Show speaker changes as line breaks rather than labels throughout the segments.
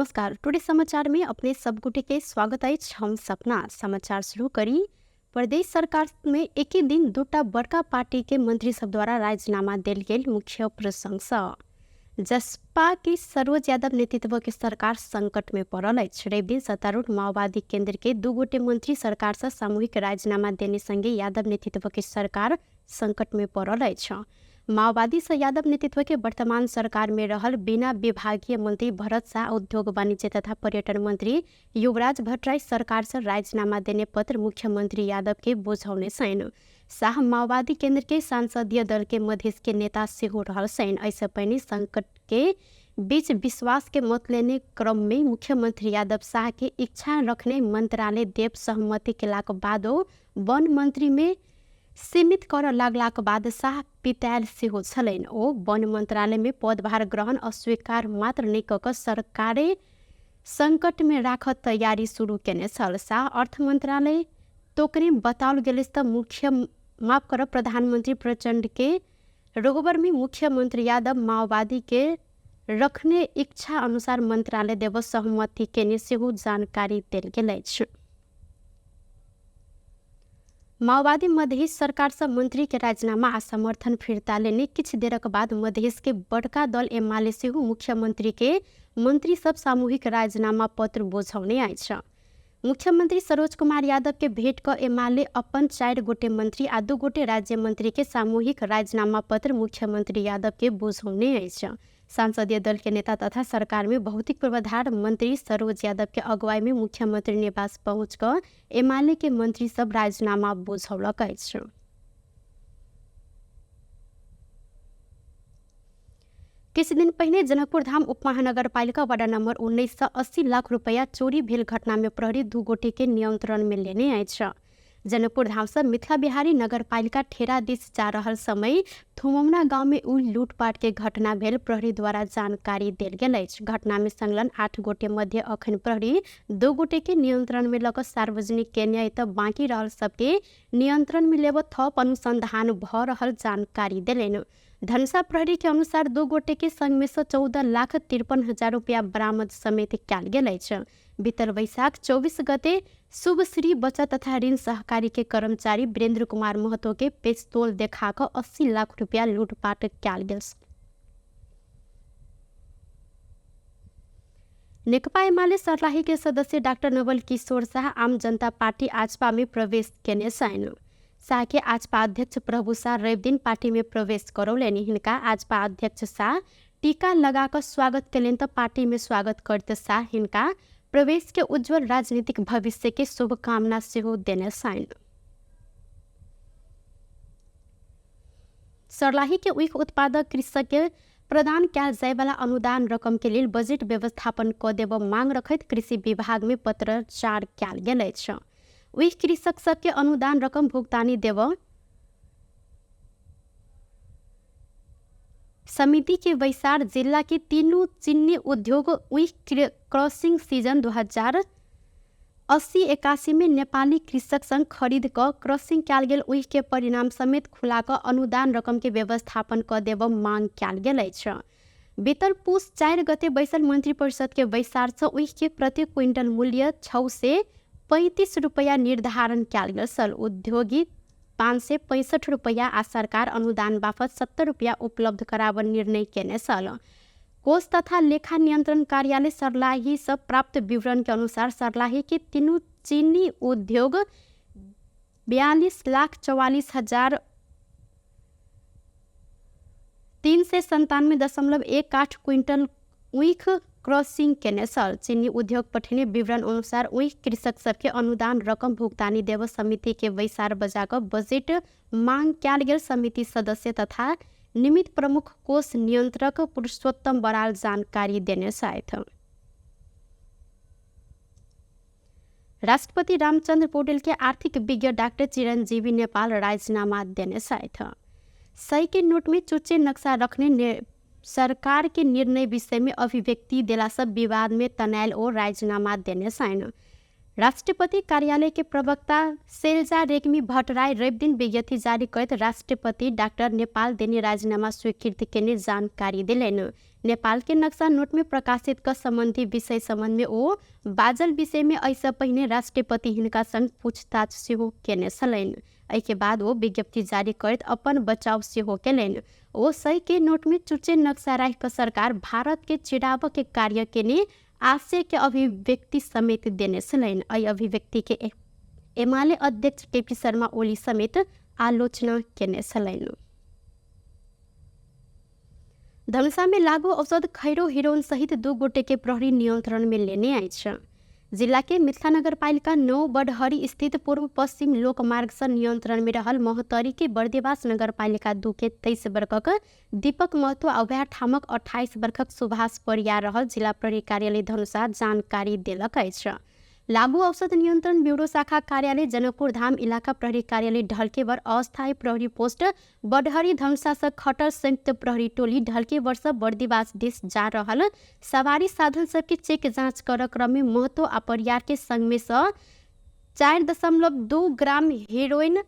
नमस्कार। टुडे समाचार में अपने सबगोटे के स्वागत है। हम सपना समाचार शुरू करी। प्रदेश सरकार में एक ही दिन दूटा बड़का पार्टी के मंत्री सब द्वारा राजीनामा देल गेल मुख्य प्रशंसा। जसपा के सरोज यादव नेतृत्व के सरकार संकट में पड़ल अछि। रवि दिन सत्तारूढ़ माओवादी केंद्र के दू गोटे मंत्री सरकार से सामूहिक राजीनामा देने संगे यादव नेतृत्व के सरकार संकट में पड़ल अछि। माओवादी से यादव नेतृत्व के वर्तमान सरकार में रहल बिना विभागीय मंत्री भरत शाह, उद्योग वाणिज्य तथा पर्यटन मंत्री युवराज भट्टराई सरकार से राजीनामा देने पत्र मुख्यमंत्री यादव के बुझौने सैन। शाह माओवादी केंद्र के सांसदीय दल के मधेश के नेता से हो रहल सैन। ऐसे पहले संकट के बीच विश्वास के मत लेने क्रम में मुख्यमंत्री यादव शाह के इच्छा रखने मंत्रालय देव सहमति केलाक बादो वन मंत्री में सीमित कर लागलाक बाद शाह पितायल सेहो छलैन। ओ वन मंत्रालय में पदभार ग्रहण अस्वीकार मात्र नहीं कऽ सरकारे संकट में राखत तैयारी शुरू केने छल। शाह अर्थ मंत्रालय तोकरे बताओल गेल प्रधानमंत्री प्रचंड के रोगबर में मुख्यमंत्री यादव माओवादी के रखने इच्छा अनुसार मंत्रालय देव सहमति केने सेहो जानकारी देल गेल अछि। माओवादी मधेश सरकार से मंत्री के राजीनामा आ समर्थन फिरता लेने किछ देरक बाद मधेश के बड़का दल एमाले सेहो मुख्यमंत्री के मंत्री सब सामूहिक राजीनामा पत्र बुझौने अछि। मुख्यमंत्री सरोज कुमार यादव के भेंट क एमाले अपन 4 गोटे मंत्री आ 2 गोटे राज्य मंत्री के सामूहिक राजीनामा पत्र मुख्यमंत्री यादव के बुझौने अछि। सांसदीय दल के नेता तथा सरकार में भौतिक पूर्वाधार मंत्री सरोज यादव के अगुवाई में मुख्यमंत्री निवास पहुंच कर एमाले के मंत्री सब राजीनामा बुझौलक अछि। किछ दिन पहले जनकपुर धाम उपमहानगर पालिका वार्ड नंबर 19 से 80 लाख रुपया चोरी भेल घटना में प्रहरी 2 गोटे के नियंत्रण में लेने अछि। जनकपुर धाम से मिथिला बिहारी नगर पालिका ठेरा दिस जा रहल समय थुमौना गांव में लूटपाट के घटना भेल प्रहरी द्वारा जानकारी देल गेल अछि। घटना में संलग्न 8 गोटे मध्य अखन प्रहरी 2 गोटे के नियंत्रण में लग सार्वजनिक केने त बाकी रहल सबके नियंत्रण में लेब थप अनुसंधान भ रहल जानकारी देलेन। धनसा प्रहरी के अनुसार 2 गोटे के संग में से 14,53,000 रुपया बरामद समेत कयल गेल अछि। बीतल वैशाख 24 गते शुभ श्री बचत तथा ऋण सहकारी के कर्मचारी वीरेंद्र कुमार महतो के पिस्तौल देखा 80 लाख रुपया लूटपाट कयल गेल। नेकपा एमाले सर्लाही के सदस्य डॉक्टर नवल किशोर शाह आम जनता पार्टी आजपा में प्रवेश केने छन्। शाह के आजपा अध्यक्ष प्रभु शाह रवि दिन पार्टी में प्रवेश करौलेनि। हिनका आजपा अध्यक्ष शाह टीका लगाकर स्वागत कयलनि त पार्टी में स्वागत करते शाह हिनका प्रवेश के उज्जवल राजनीतिक भविष्य के शुभकामना सेहो देने छन्। सर्लाही के ऊख उत्पादक कृषक के प्रदान कयल जाय वाला अनुदान रकम के लेल बजट व्यवस्थापन क देब मांग रखैत कृषि विभाग में पत्राचार कयल गेल अछि। ऊख कृषक सबके अनुदान रकम भुगतानी देव समिति के वैसार जिला के तीनों चीनी उद्योग ऊख क्रॉसिंग सीजन 2080-81 में नेपाली कृषक संग खरीद क क्रॉसिंग कयल गेल ऊख के परिणाम समेत खुला क अनुदान रकम के व्यवस्थापन क देब मांग कयल गेल अछि। बीतल पुस 4 गते बैसल मंत्री परिषद के वैसार से ऊख के प्रति क्विंटल मूल्य 6 से 35 रुपया निर्धारण कयल गेल छल। उद्योगी 565 रुपया आ सरकार अनुदान बापत 70 रुपया उपलब्ध कराबन निर्णय केने छल। कोष तथा लेखा नियंत्रण कार्यालय सर्लाही से प्राप्त विवरण के अनुसार सर्लाही के तीनों चीनी उद्योग 42,94,397.18 क्विंटल ऊख क्रॉसिंग केने छल। चीनी उद्योग पठने विवरण अनुसार ऊख कृषक सबके अनुदान रकम भुगतानी देव समिति के वैसार बजाकर बजट मांग कयल गेल। समिति सदस्य तथा निमित्त प्रमुख कोष नियंत्रक पुरुषोत्तम बराल जानकारी देने छथि। राष्ट्रपति रामचंद्र पौडेल के आर्थिक विज्ञ डॉक्टर चिरंजीवी नेपाल राजीनामा देने छथि। 100 के नोट में चुच्चे नक्शा रखने सरकार के निर्णय विषय में अभिव्यक्ति देला सब विवाद में तनायल और राजीनामा देने छन्। राष्ट्रपति कार्यालय के प्रवक्ता शैलजा रेग्मी भट्टराई रवि दिन विज्ञप्ति जारी करत राष्ट्रपति डॉक्टर नेपाल देने राजीनामा स्वीकृत केने जानकारी दिलेन। नेपाल के नक्शा नोट में प्रकाशित क संबंधी विषय संबंध में ओ बाजल विषय में ऐसा पहिने राष्ट्रपति हिनका संग पूछताछ सेहो केने छलैन। के बाद वो विज्ञप्ति जारी करत अपन बचाव सेहो केलैन। ओ सही के नोट में चुचे नक्शा राख सरकार भारत के चिड़ाव के कार्य केने आशय के अभिव्यक्ति समेत देने छलैन। अभिव्यक्ति के एमाले अध्यक्ष केपी शर्मा ओली समेत आलोचना केने छलैन। धनुषा में लागू औषध खैरो हिरोइन सहित 2 गोटे के प्रहरी नियंत्रण में लेने आइछ। जिला के मिथिला नगरपालिका 9 बडहरी स्थित पूर्व पश्चिम लोकमार्ग से नियंत्रण में रहल महोत्तरी के बर्देवास नगरपालिका 2 के 23 वर्षक दीपक महतो अभ्या ठामक 28 वर्षक सुभाष परियार रहल जिला प्रहरी कार्यालय धनुषा जानकारी देलक अछि। लागू औषध नियंत्रण ब्यूरो शाखा कार्यालय जनकपुर धाम इलाका प्रहरी कार्यालय ढलकेवर अस्थायी प्रहरी पोस्ट बडहरी धनुषा से खटर संयुक्त प्रहरी टोली ढलके वर्ष बर्दिवास देश जा रहल सवारी साधन सबके चेक जांच कर क्रम में महतो आ परियार के संग में 4.2 ग्राम हेरोइन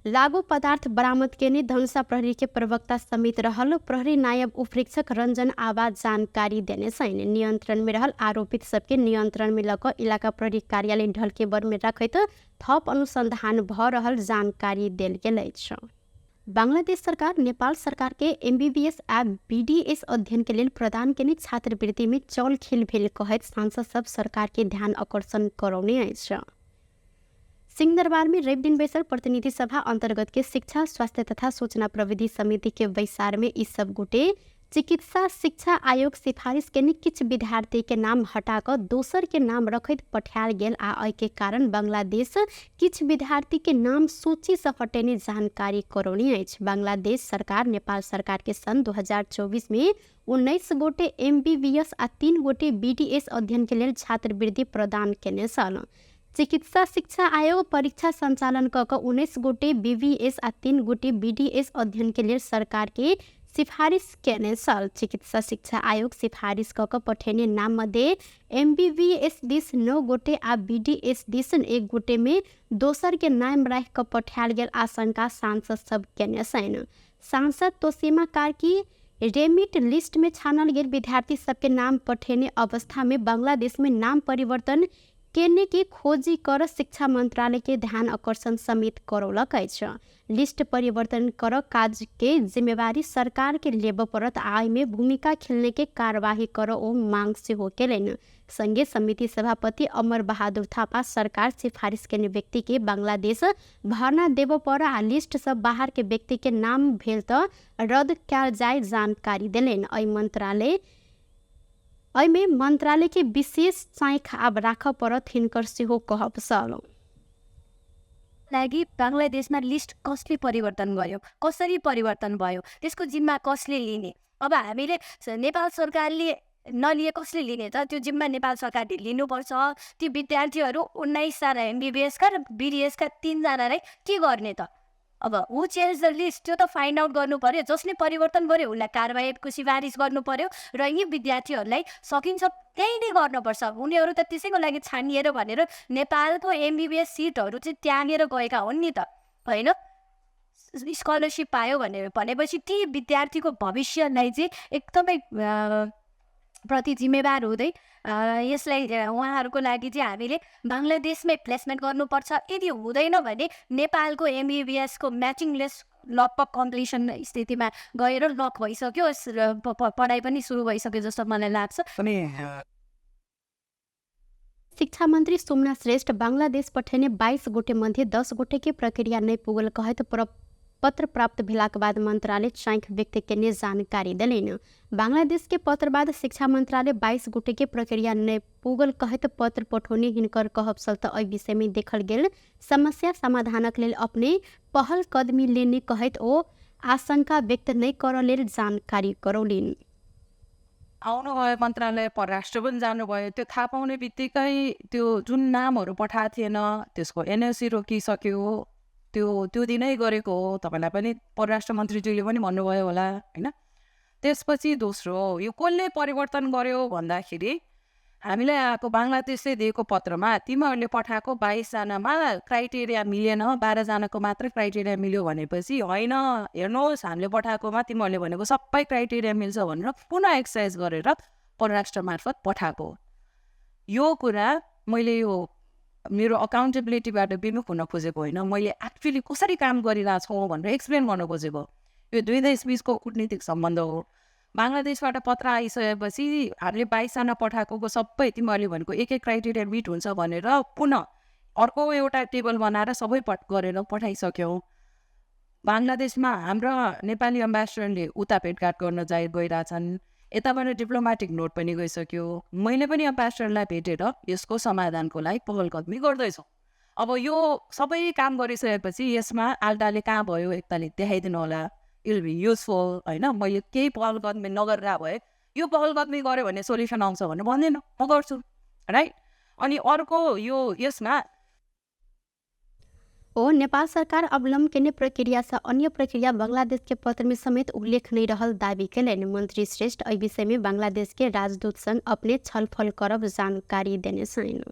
लागू पदार्थ बरामद केने धनुषा प्रहरी के प्रवक्ता समेत रहल प्रहरी नायब उपरीक्षक रंजन आवाज जानकारी देने छैन। नियंत्रण में रहल आरोपित सबके नियंत्रण में लक इलाका प्रहरी कार्यालय ढलकेवर में रखैत थप अनुसंधान भ रहल जानकारी देल गेल अछि। बांग्लादेश सरकार नेपाल सरकार के एमबीबीएस आ बीडीएस अध्ययन के लेल प्रदान केने छात्रवृत्ति में चौल खेल भेल कहैत सांसद सब सरकार के ध्यान आकर्षण करौने अछि। सिंहदरबार में रवि दिन बैसल प्रतिनिधि सभा अंतर्गत के शिक्षा स्वास्थ्य तथा सूचना प्रविधि समिति के बैसार में इस सब गोटे चिकित्सा शिक्षा आयोग सिफारिश केने किछ विद्यार्थी के नाम हटाकर दोसर के नाम रखैत पठायल गेल आ एहि के कारण बांग्लादेश किछ विद्यार्थी के नाम सूची से हटेने जानकारी करौने अछि। बांग्लादेश सरकार नेपाल सरकार के सन 2024 में 19 गोटे एमबीबीएस आ 3 गोटे बीडीएस अध्ययन के लेल छात्रवृत्ति प्रदान केने छल। चिकित्सा शिक्षा आयोग परीक्षा संचालन क 19 गोटे बीबीएस आ 3 गोटे बीडीएस अध्ययन के लिए सरकार के सिफारिश केने छल। चिकित्सा शिक्षा आयोग सिफारिश क पठेने नाम मध्ये एमबीबीएस दिस 9 गोटे आ बीडीएस दिस 1 गोटे में दोसर के नाम राख क पठायल गेल आशंका सांसद सब केने छैन। सांसद तोसीमा कार्की रेमिट लिस्ट में छानल गेल विद्यार्थी सबके नाम पठेने अवस्था में बांग्लादेश में नाम परिवर्तन केने की खोजी कर शिक्षा मंत्रालय के ध्यान आकर्षण समेत करौलक अछि। लिस्ट परिवर्तन कर काज के जिम्मेवारी सरकार के लेब पड़त आय में भूमिका खेलने के कार्यवाही कर ओ मांग से हो केलन। संघीय समिति सभापति अमर बहादुर थापा सरकार सिफारिश के व्यक्ति के बांग्लादेश भरना देव पर आ लिस्ट सब बाहर के व्यक्ति के नाम भेल त रद्द कैल जाय जानकारी देलन। में मंत्रालय के विशेष चाँख अब राख परत हिनकर सेहो कहब सल।
लागि बांग्लादेशमा लिस्ट कसले परिवर्तन गर्यो, कसरी परिवर्तन भयो, त्यसको जिम्मा कसले लिने? अब हामीले नेपाल सरकारले नलिए कसले लिने त? त्यो जिम्मा नेपाल सरकारले लिनुपर्छ। ती विद्यार्थीहरू 19 जना एमबीबीएस का र बीडीएस का 3 जनालाई के गर्ने त? अब हु चेन्ज द लिस्ट त्यो त फाइन्ड आउट गर्नु पर्यो। जसले परिवर्तन गर्यो उसलाई कारबाहीको सिफारिस गर्नु पर्यो र यी विद्यार्थीहरूलाई सकिन्छ त्यही नै गर्नुपर्छ। उनीहरू त त्यसैको लागि छानिएर भनेर नेपालको एमबीबीएस सिटहरू चाहिँ त्यागेर गएका हुन् नि त, होइन? स्कलरसिप पायो भनेपछि ती विद्यार्थीको भविष्यलाई चाहिँ एकदमै प्रति जिम्मेवार हुँदै यसलाई उहाँहरूको लागि चाहिँ हामीले बांग्लादेशमै प्लेसमेन्ट गर्नुपर्छ। यदि हुँदैन भने नेपालको एमबीबीएस को म्याचिङ लिस्ट लगभग कम्प्लिसन स्थितिमा गएर लक भइसक्यो, पढाइ पनि सुरु भइसक्यो जस्तो मलाई लाग्छ।
शिक्षा मंत्री सोमनाथ श्रेष्ठ बांग्लादेश पठेने 22 गोटे मध्ये 10 गोटे के प्रक्रिया नहीं पुगल कहत पत्र प्राप्त भेलाक बाद मंत्रालय चाँख व्यक्त केने जानकारी दिलेन। बांग्लादेश के पत्र बाद शिक्षा मंत्रालय 22 गोटे के प्रक्रिया नहीं पुगल कहत पत्र पठौने हिनकर कहब सल त विषय में देखल गेल समस्या समाधानक लेल अपने पहल कदमी लेने कहत ओ आशंका व्यक्त नहीं कर लेल जानकारी करौलिन्।
आउनुभयो मन्त्रालय परराष्ट्र पनि जानुभयो। त्यो थाहा पाउने बित्तिकै त्यो जुन नामहरू पठाएको थिएन त्यसको एनओसी रोकिसक्यो। त्यो दिनै गरेको हो। तपाईँलाई पनि परराष्ट्र मन्त्रीज्यूले पनि भन्नुभयो होला, होइन? त्यसपछि दोस्रो यो कसले परिवर्तन गर्यो भन्दाखेरि हामीलाई आएको बाङ्लादेशले दिएको पत्रमा तिमीहरूले पठाएको 22जनामा क्राइटेरिया मिलेन, 12जनाको मात्रै क्राइटेरिया मिल्यो भनेपछि होइन हेर्नुहोस् हामीले पठाएकोमा तिमीहरूले भनेको सबै क्राइटेरिया मिल्छ भनेर पुनः एक्सर्साइज गरेर परराष्ट्र मार्फत पठाएको। यो कुरा मैले यो मेरो अकाउन्टेबिलिटीबाट विमुख हुन खोजेको होइन, मैले एक्चुअली कसरी काम गरिरहेको छौँ भनेर एक्सप्लेन गर्न खोजेको। यो दुई देशबिचको कूटनीतिक सम्बन्ध हो। बाङ्लादेशबाट पत्र आइसकेपछि हामीले 22जना पठाएको सबै तिमीहरूले भनेको एक क्राइटेरिया मिट हुन्छ भनेर पुनः अर्को एउटा टेबल बनाएर सबै गरेर पठाइसक्यौँ। बाङ्लादेशमा हाम्रा नेपाली एम्बेसडरले उता भेटघाट गर्न गइरहेछन्, यताबाट डिप्लोमेटिक नोट पनि गइसक्यो। मैले पनि एम्बेसडरलाई भेटेर यसको समाधानको लागि पहल कदमी गर्दैछु। अब यो सबै काम गरिसकेपछि यसमा आल्टाले कहाँ भयो एकताले देखाइदिनु होला, इट बी युजफुल होइन। मैले केही पहल कदमी नगरेर भए यो पहल कदमी गऱ्यो भने सोल्युसन आउँछ भनेर भन्दैन, म गर्छु राइट। अनि अर्को यो यसमा
नेपाल सरकार अवलम्बन करने प्रक्रिया से अन्य प्रक्रिया बांग्लादेश के पत्र में समेत उल्लेख नहीं रहल दावी कैलन। मंत्री श्रेष्ठ एहि विषय में बांग्लादेश के राजदूत संग अपने छलफल करब जानकारी देने छैन।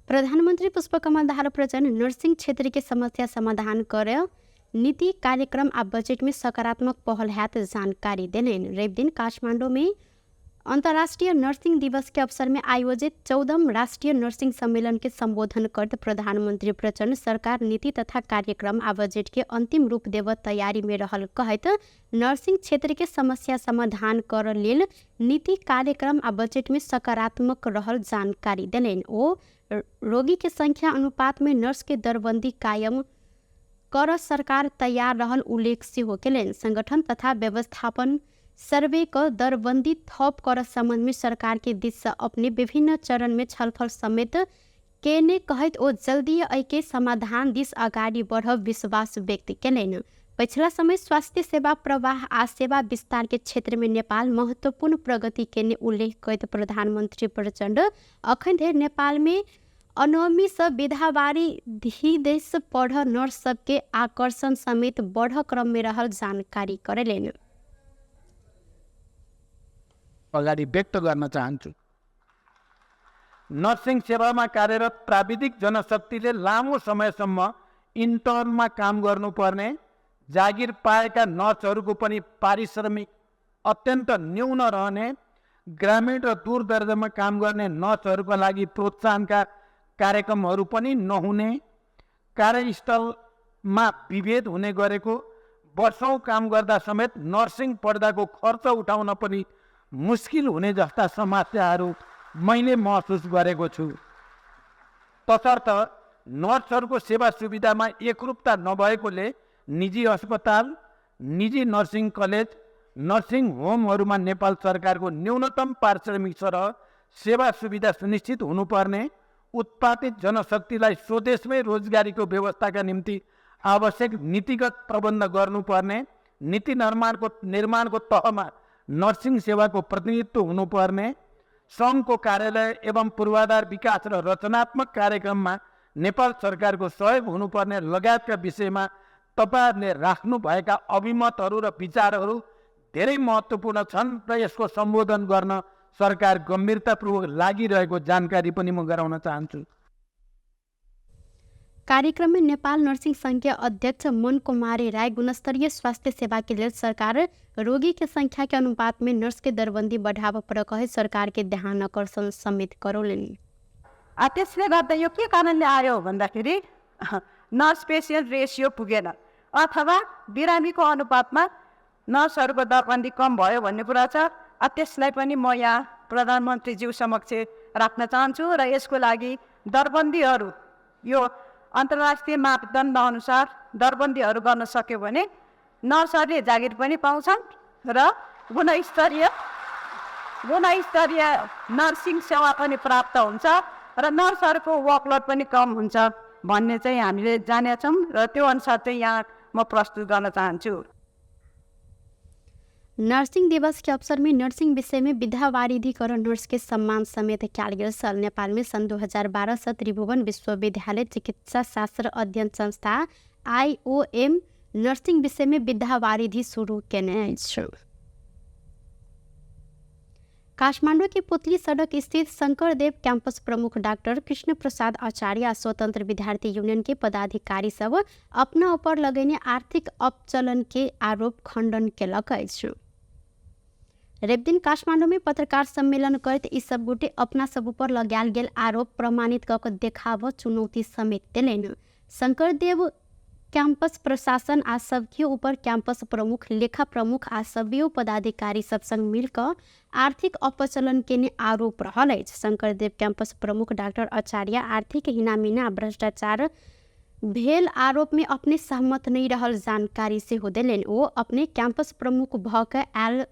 प्रधानमंत्री पुष्पकमल दाहाल प्रचंड नर्सिंग क्षेत्र के समस्या समाधान कर नीति कार्यक्रम आ बजट में सकारात्मक पहल हैत जानकारी देलन। रवि दिन काठमांडू में अंतर्राष्ट्रीय नर्सिंग दिवस के अवसर में आयोजित 14वां राष्ट्रीय नर्सिंग सम्मेलन के संबोधन करते प्रधानमंत्री प्रचंड सरकार नीति तथा कार्यक्रम आ बजट के अंतिम रूप देव तैयारी में रहल कहत नर्सिंग क्षेत्र के समस्या समाधान कर लेल नीति कार्यक्रम आ बजट में सकारात्मक रहल जानकारी देलन। ओ रोगी के संख्या अनुपात में नर्स के दरबंदी कायम कर सरकार तैयार रहल उल्लेख सेहो केलन। संगठन तथा व्यवस्थापन सर्वे का दरबंदी थप कर संबंध में सरकार के दिश से अपने विभिन्न चरण में छलफल समेत केने कहत ओ जल्दी ऐके समाधान दिश अगाडि बढ़ब विश्वास व्यक्त केलन। पिछला समय स्वास्थ्य सेवा प्रवाह आ सेवा विस्तार के क्षेत्र में नेपाल महत्वपूर्ण प्रगति केने उल्लेख करत प्रधानमंत्री प्रचंड अखन धरि नेपाल में अनोमी से विधावारी धी देश पढ़ नर्स सबके आकर्षण समेत बढ़ क्रम में रहल जानकारी करेलन।
अगाडि व्यक्त गर्न चाहन्छु। नर्सिङ सेवामा कार्यरत प्राविधिक जनशक्तिले लामो समयसम्म इन्टर्नमा काम गर्नुपर्ने, जागिर पाएका नर्सहरूको पनि पारिश्रमिक अत्यन्त न्यून रहने, ग्रामीण र दूर दर्जामा काम गर्ने नर्सहरूका लागि प्रोत्साहनका कार्यक्रमहरू पनि नहुने, कार्यस्थलमा विभेद हुने गरेको, वर्षौं काम गर्दा समेत नर्सिङ पढ्दाको खर्च उठाउन पनि मुस्किल हुने जस्ता समस्याहरू मैले महसुस गरेको छु। तसर्थ नर्सहरूको सेवा सुविधामा एकरूपता नभएकोले निजी अस्पताल, निजी नर्सिङ कलेज, नर्सिङ होमहरूमा नेपाल सरकारको न्यूनतम पारिश्रमिक सरह सेवा सुविधा सुनिश्चित हुनुपर्ने, उत्पादित जनशक्तिलाई स्वदेशमै रोजगारीको व्यवस्थाका निम्ति आवश्यक नीतिगत प्रबन्ध गर्नुपर्ने, नीति निर्माणको तहमा नर्सिङ सेवाको प्रतिनिधित्व हुनुपर्ने, सङ्घको कार्यालय एवं पूर्वाधार विकास र रचनात्मक कार्यक्रममा नेपाल सरकारको सहयोग हुनुपर्ने लगायतका विषयमा तपाईहरुले राख्नुभएका अभिमतहरू र विचारहरू धेरै महत्त्वपूर्ण छन् र यसको सम्बोधन गर्न सरकार गम्भीरतापूर्वक लागिरहेको जानकारी पनि म गराउन चाहन्छु।
कार्यक्रम में नेपाल नर्सिंग संघ के अध्यक्ष मन कुमारी राय गुणस्तरीय स्वास्थ्य सेवा के लिए सरकार रोगी के संख्या के अनुपात में नर्स के दरबंदी बढ़ाव पर कहे सरकार के ध्यान आकर्षण समेत करोलिन्।
त्यसले गर्दा यो के कारणले आयो भन्दाखेरि नर्स पेसिएन्ट रेसियो पुगेन अथवा बिरामीको अनुपातमा नर्सहरूको दरबन्दी कम भयो भन्ने कुरा छ। त्यसलाई पनि म यहाँ प्रधानमन्त्रीज्यू समक्ष राख्न चाहन्छु र यसको लागि दरबन्दीहरू यो अन्तर्राष्ट्रिय मापदण्ड अनुसार दरबन्दीहरू गर्न सक्यो भने नर्सहरूले जागिर पनि पाउँछन् र गुणस्तरीय नर्सिङ सेवा पनि प्राप्त हुन्छ र नर्सहरूको वर्कलोड पनि कम हुन्छ भन्ने चाहिँ हामीले जानेछौँ र त्यो अनुसार चाहिँ यहाँ म प्रस्तुत गर्न चाहन्छु।
नर्सिंग दिवस के अवसर में नर्सिंग विषय में विद्यावारिधिकरण नर्स के सम्मान समेत कैल गेल। साल नेपाल में सन 2012 से त्रिभुवन विश्वविद्यालय चिकित्सा शास्त्र अध्ययन संस्था IOM नर्सिंग विषय में विद्यावारिधि शुरू केने अछि। काठमाडौँ के पुतली सड़क स्थित शंकरदेव कैंपस प्रमुख डॉक्टर कृष्ण प्रसाद आचार्य आ स्वतंत्र विद्यार्थी यूनियन के पदाधिकारी सब अपना ऊपर लगेने आर्थिक अपचलन के आरोप खंडन केलक अछि। रवि दिन काठमाडौँ में पत्रकार सम्मेलन करते ई सब गोटे अपना सब ऊपर लगायल गेल आरोप प्रमाणित कऽ देखाब चुनौती समेत देलनि। शंकरदेव कैंपस प्रशासन आ सबके ऊपर कैंपस प्रमुख, लेखा प्रमुख आ सभियो पदाधिकारी सब संग मिलकर आर्थिक अपचलन के आरोप रहल अछि। शंकरदेव कैंपस प्रमुख डॉक्टर आचार्य आर्थिक हिनामिना भ्रष्टाचार भेल आरोप में अपने सहमत नहीं रहल जानकारी से हो देलनि। वो अपने कैंपस प्रमुख भ के आयल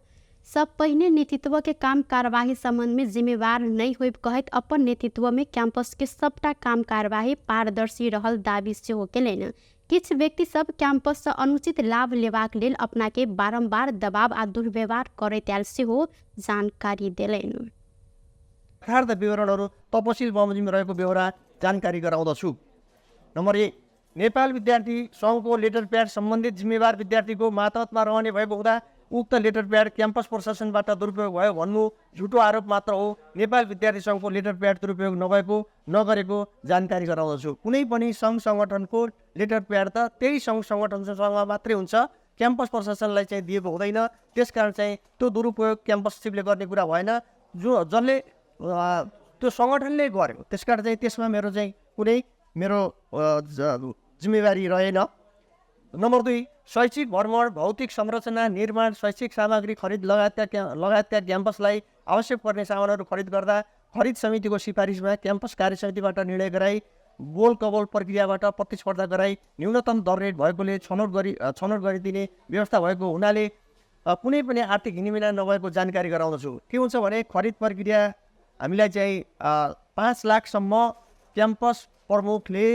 सब पहिने नेतृत्व के काम कार्यवाही संबंध में जिम्मेवार नहीं होब कहत अपन नेतृत्व में कैंपस के सबटा काम कार्यवाही पारदर्शी रहल दावी से हो केलनि। किछ व्यक्ति सब कैंपस से अनुचित लाभ लेबाक लेल अपना के बारंबार दबाव आ दुर्व्यवहार करैत आयल से हो जानकारी देलनि।
यथार्थ विवरणहरू तपसिल बमोजिम रहेको बेहोरा जानकारी गराउँदछु। नम्बर 1, नेपाल विद्यार्थी सङ्घको लेटर प्याड सम्बन्धित जिम्मेवार विद्यार्थीको मातहतमा रहने भएको हुँदा उक्त लेटर प्याड क्याम्पस प्रशासनबाट दुरुपयोग भयो भन्नु झुटो आरोप मात्र हो। नेपाल विद्यार्थी सङ्घको लेटर प्याड दुरुपयोग नगरेको जानकारी गराउँदछु। कुनै पनि सङ्घ सङ्गठनको लेटर प्याड त त्यही सङ्घ सङ्गठनसँग मात्रै हुन्छ, क्याम्पस प्रशासनलाई चाहिँ दिएको हुँदैन। त्यसकारण चाहिँ त्यो दुरुपयोग क्याम्पसले गर्ने कुरा भएन, जसले त्यो सङ्गठनले गर्यो। त्यसकारण चाहिँ त्यसमा मेरो जिम्मेवारी रहेन। नम्बर 2, शैक्षिक भ्रमण, भौतिक संरचना निर्माण, शैक्षिक सामग्री खरिद लगायतका क्याम्पसलाई आवश्यक पर्ने सामानहरू खरिद गर्दा खरिद समितिको सिफारिसमा क्याम्पस कार्य समितिबाट निर्णय गराई बोल कबोल प्रक्रियाबाट प्रतिस्पर्धा गराई न्यूनतम दर रेट भएकोले छनौट गरिदिने व्यवस्था भएको हुनाले कुनै पनि आर्थिक हिनिमिना नभएको जानकारी गराउँदछु। के हुन्छ भने खरिद प्रक्रिया हामीलाई चाहिँ 5 लाखसम्म क्याम्पस प्रमुखले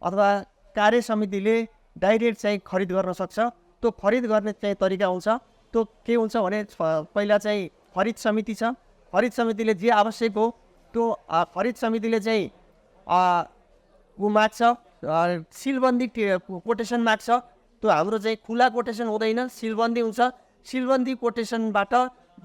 अथवा कार्य समितिले डाइरेक्ट चाहिँ खरिद गर्न सक्छ। त्यो खरिद गर्ने चाहिँ तरिका हुन्छ। त्यो के हुन्छ भने पहिला चाहिँ खरिद समिति छ। खरिद समितिले जे आवश्यक हो त्यो खरिद समितिले चाहिँ माग्छ, सिलबन्दी कोटेसन माग्छ। त्यो हाम्रो चाहिँ खुला कोटेसन हुँदैन, सिलबन्दी हुन्छ। सिलबन्दी कोटेसनबाट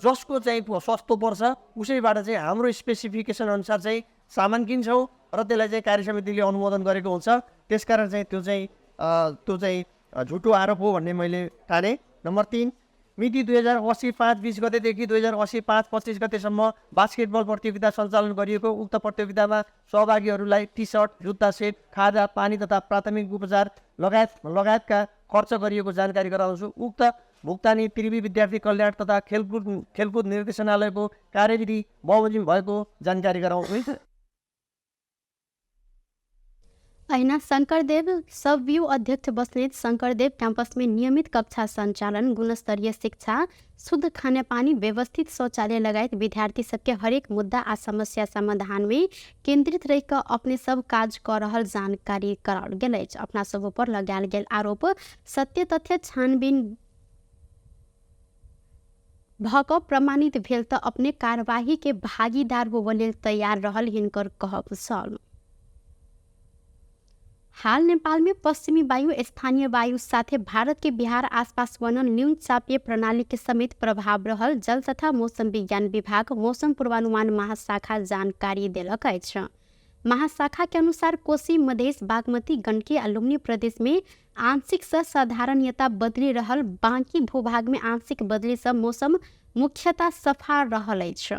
जसको चाहिँ सस्तो पर्छ उसैबाट चाहिँ हाम्रो स्पेसिफिकेसन अनुसार चाहिँ सामान किन्छौँ र त्यसलाई चाहिँ कार्य समितिले अनुमोदन गरेको हुन्छ। त्यसकारण चाहिँ त्यो चाहिँ झुटो आरोप हो भन्ने मैले ठाने। नम्बर 3, मिति 2080 5 20 गतेदेखि 2080 5 25 गतेसम्म बास्केटबल प्रतियोगिता सञ्चालन गरिएको। उक्त प्रतियोगितामा सहभागीहरूलाई टी-सर्ट, जुत्ता सेट, खाजा, पानी तथा प्राथमिक उपचार लगायतका खर्च गरिएको जानकारी गराउँछु। उक्त भुक्तानी त्रिवी विद्यार्थी कल्याण तथा खेलकुद निर्देशनालयको कार्यविधि बमोजिम भएको जानकारी गराउँछु।
ऐना शंकरदेव सब व्यू अध्यक्ष बस्नेत शंकरदेव कैंपस में नियमित कक्षा संचालन, गुणस्तरीय शिक्षा, शुद्ध खाने पानी, व्यवस्थित शौचालय लगायत विद्यार्थी सबके हरेक मुद्दा आ समस्या समाधान में केंद्रित रहकर अपने सब काज कर रहल जानकारी कराओल गेल अछि। अपना सब ऊपर लगायल गेल आरोप सत्य तथ्य छानबीन भक प्रमाणित भेल त अपने कार्यवाही के भागीदार होबे लेल तैयार रहल हिनकर कहब छल। हाल नेपाल में पश्चिमी वायु, स्थानीय वायु साथे भारत के बिहार आसपास बनल न्यून चापीय प्रणाली के समेत प्रभाव रहल जल तथा मौसम विज्ञान विभाग मौसम पूर्वानुमान महाशाखा जानकारी देलक अछि। महाशाखा के अनुसार कोशी, मधेश, बागमती, गंडकी आ लुम्बिनी प्रदेश में आंशिक से साधारणता बदली रहल, बाकी भूभाग में आंशिक बदली से मौसम मुख्यतः सफा रहल अछि।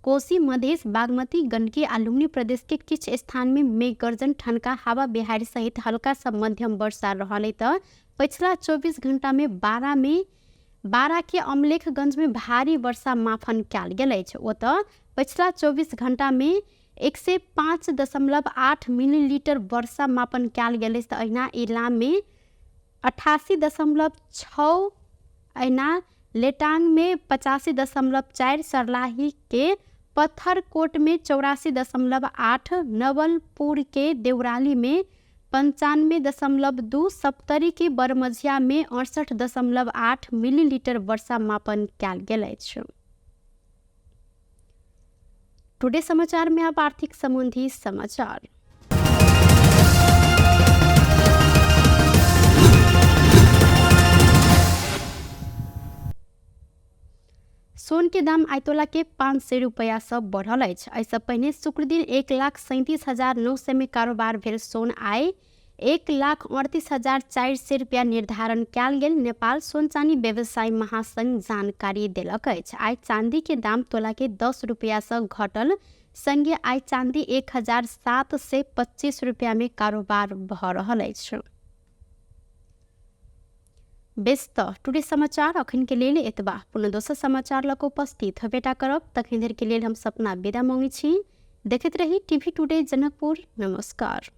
कोशी, मधेश, बागमती, गंडकी आ लुम्बिनी प्रदेश के किछ स्थान में मेघ गर्जन, ठनका, हवा बिहारी सहित हल्का से मध्यम वर्षा रहल त पिछला 24 घंटा में 12 के अमलेखगंज में भारी वर्षा मापन कयल गेल अछि। ओतऽ पिछला 24 घंटा में 105.8 मिलीलीटर वर्षा मापन कयल गेल अछि। अहिना इलाम में 88.6, अहिना लेटांग में 85.4, सर्लाही के पत्थरकोट में 84.8, नवलपुर के देवराली में 95.2, सप्तरी के बरमझिया में 68.8 मिलीलीटर वर्षा मापन कयल गेल अछि। टुडे समाचार में अब आर्थिक संबंधी समाचार। सोन के दाम आइ तोला के 500 रुपया से बढ़ल अछि। एहिसँ पहिने शुक्र दिन 1,37,900 में कारोबार भेल सोन आइ 1,38,400 रुपया निर्धारण कयल गेल। नेपाल सोन चांदी व्यवसायी महासंघ जानकारी देलक अछि। आइ चांदी के दाम तोला के 10 रुपया से घटल। संगे आइ चांदी 1,725 रुपया में कारोबार भऽ रहल अछि। व्यस्त टुडे समाचार अखन के लेल एतबा। पुनः दोसर समाचार लऽ कऽ उपस्थित हेबेटा करब। तखन देर के लेल हम सपना विदा मांगै छी। देखैत रही टीवी टुडे जनकपुर। नमस्कार।